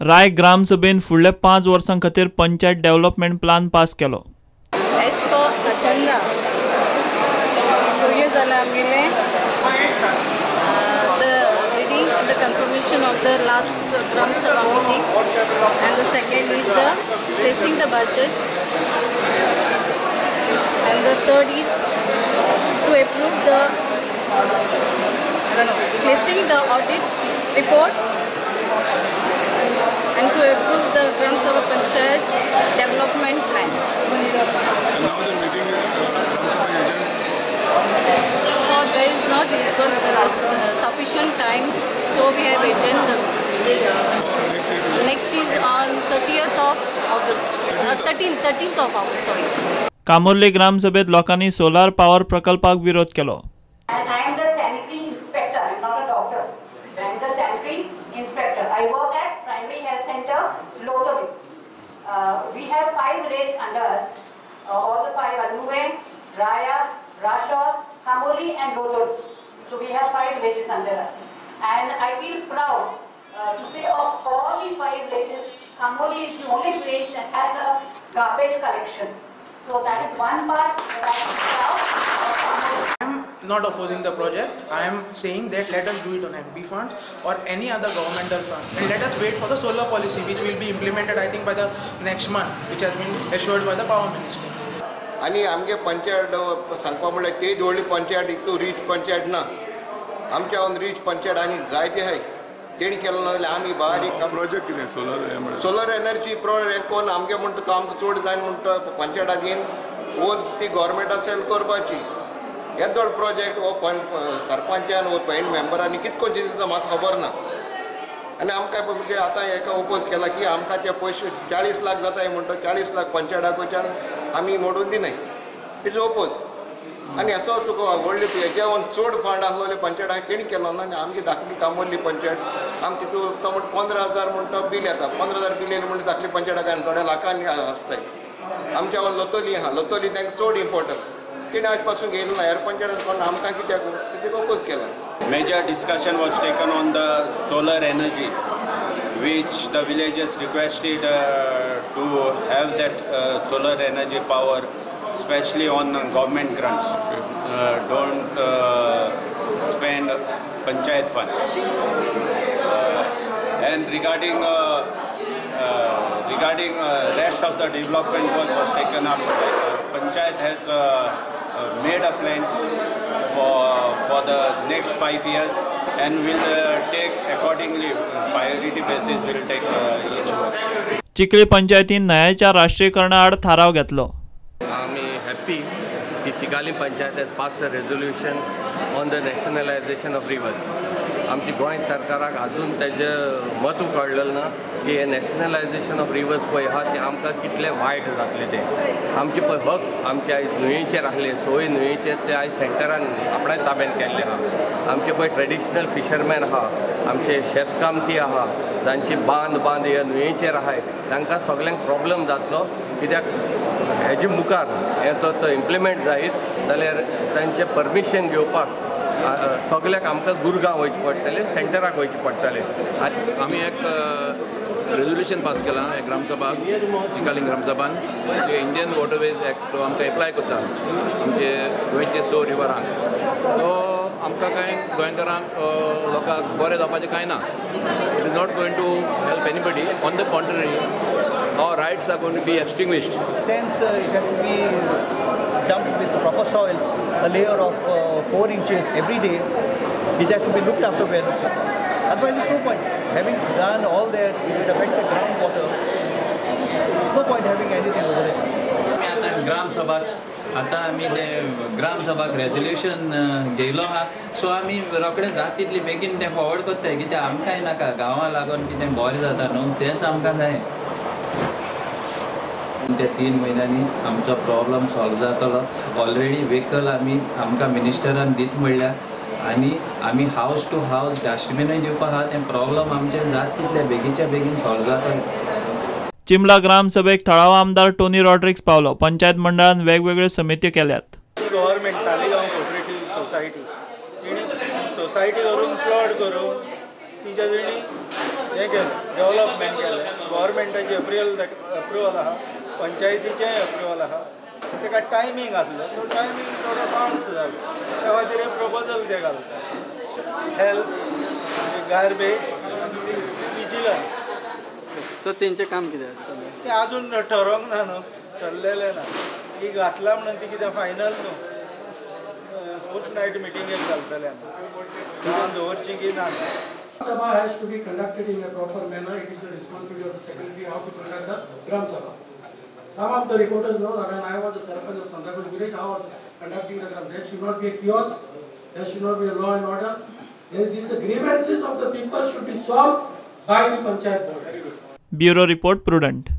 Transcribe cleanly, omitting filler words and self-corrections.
राय ग्रामसभेन फुडल्या 5 वर्सां खातीर पंचायत डेव्हलपमेंट प्लान पास केलो. एज पर अजेंडा पयलें जालें आमगेलें the reading and the confirmation of the last Gram Sabha meeting, and the second is the placing the budget, and the third is to approve the placing the audit report and to approve the Gram Sabha Panchayat development plan. And now the meeting is Gram Sabha agenda. Oh, there is not equal sufficient time, so we have agenda. Next is on 30th of August, 13th of August, sorry. Camurlim ग्रामसभेत लोकांनी सोलार power प्रकल्पाक विरोध केलो. And I am the sanitary inspector. I am not a doctor. I am the sanitary inspector. I work at Primary Health Center, Lotoli. We have 5 villages under us. All the 5 are Nuvem, Raya, Rashod, Camurlim and Lotoli. So we have 5 villages under us. And I feel proud to say of all the 5 villages, Camurlim is the only village that has a garbage collection. So that is one part that I am proud of. I am not opposing the project. I am saying that let us do it on MP funds or any other governmental fund, and let us wait for the solar policy which will be implemented, I think, by the next month, which has been assured by the power minister. आनी आमगे पंचायत सांगपा म्हणल्यार ती व्हडली panchayat इतू rich panchayat ना, आमच्या rich panchayat आनी जायते आहाय तेणी केलो ना जाल्यार आमी बारीक प्रोजेक्ट कितें सोलर सोलर एनर्जी प्रोजेक्ट कोण आमगे म्हणटा तो आमकां चड जाय म्हणटा पंचायताक घेवन वो ती गोवोरमेंटा सेल करपाची. येदोळ प्रोजेक्ट हो सरपंचान वो पेंट मेंबरांनी कितें कोण चिंतता म्हाका खबर ना. आनी आमकां म्हणजे आतां हेका ओपोज केला की आमकां ते पयशे 40 लाख जाताय म्हणटा, 40 लाख पंचायता कडच्यान आमी मोडून दिनाय. It's oppose. आनी असो तुका व्हडली हेज्या चड फंड आसलो पंचायत तेणी केलो ना. आनी आमची धाकली कामोर्ली पंचायत आमकां तितू तो म्हणटा 15,000 म्हणटा बील येता, 15,000 बील येयलें म्हणटा धाकली पंचायताक आनी थोड्या लाखांनी आसताय. आमच्या लोतोली आहा, लोतोली तांकां चड इम्पोर्टंट, तेणी आज पासून घेयलो ना. हेर पंचायत कोण आमकां कित्याक तिका ओपोज केला. Major discussion was taken on the solar energy, which the villagers requested to have that solar energy power, especially on government grants. Don't spend panchayat fund. And regarding rest of the development work was taken up. Panchayat has made a plan for the next 5 years and will take accordingly, priority basis will take each work. Chikhli पंचायतीन न्हंयेच्या राष्ट्रीयकरणा आड थाराव घेतलो. आमी happy की Chicalim panchayat has passed a resolution on the nationalisation of rivers. आमची गोंय सरकाराक अजून तेजें म्हत्व कळ्ळें ना की हें नॅशनलायजेशन ऑफ रिवर्स पळय आहा तें आमकां कितलें वायट जातलें तें. आमचे पळय हक आमचे आयज न्हंयेचेर आसले, सोय न्हंयेचेर ते आयज सेंटरान आपणाय ताब्यान केल्ले आहा. आमचे पळय ट्रेडिशनल फिशरमॅन आहा, आमचे शेतकामती आहा, जांची बांद बांद ह्या न्हंयेचेर आहाय, तांकां सगल्यांक प्रॉब्लम जातलो. कित्याक हेजे मुखार हें तो इम्प्लिमेंट जायत जाल्यार तांचें परमिशन घेवपाक सगल्याक आमकां गुरगांव वयचें पडटलें, सेंटराक वयचें पडटलें. आमी एक रेजोल्युशन पास केलां ग्रामसभाक, चिकालीम ग्रामसभान, इंडियन वॉटरवेज एक्ट आमकां एप्लाय करता आमचे गोंयचे 6 रिवरांक. सो आमकां कांय गोंयकारांक लोकांक बरें जावपाचें कांय ना. It is not going to help anybody. On the contrary, our rights are going to be extinguished. Since it has to be dumped with the proper soil, a layer of 4 inches every day, it has to be looked after well. Otherwise, there's no point. Having done all that, if it affects the groundwater, no point having anything over there. ग्राम सभा आतां आमी ते ग्राम सभाक resolution घेयलो आहा. So आमी रोखडे जाता तितले बेगीन तें फॉवर्ड करताय, कित्याक आमकांय नाका गांवां लागून कितें बरें जाता न्हू, तेंच आमकां जाय. त्या 3 म्हयन्यांनी आमचो प्रॉब्लम सॉल्व जातलो. ऑलरेडी व्हेकल आमी आमकां मिनिस्टरान दीत म्हणल्या आनी आमी हावज टू हावज डस्टबिनूय दिवपा आहा. तें प्रॉब्लम आमचें जाता तितले बेगीनच्या बेगीन सॉल्व जातलें. चिमला ग्रामसभेक थळावो आमदार टोनी रॉड्रिक्स पावलो. पंचायत मंडळान वेगवेगळ्यो समित्यो केल्यात. गव्हर्मेंट तालिगांव कोऑपरेटिव्ह सोसायटी तिणी सोसायटी करून प्लॉट करून तिच्या तेणी हें केलें, डेवलपमेंट केलें. गव्हर्मेंटाचें अप्रुवल आहा, पंचायतीचेंय अप्रुवल आहा. ताका टायमींग आसलो, तो टायमींग थोडो बाउन्स जालो, त्या खातीर हे प्रपोजल ते घालता. हेल्थ, गार्बेज आनी विजिलन्स. सो तेंचें काम कितें आसतलें तें आजून ठरोवंक ना न्हू, ठरलेलें ना. ती घातला म्हणून ती कितें फायनल न्हू. फोर्थ नायट मिटींगेक घालतले आमी, गांवान दवरची की ना. Sabha has to be conducted in a proper manner. It is the responsibility of the secretary how to conduct the Gram Sabha. Some of the reporters know that when I was a sarpanch of Santacruz village, I was conducting the Gram. There should not be a chaos, there should not be a law and order. These grievances of the people should be solved by the panchayat board. Bureau report, Prudent.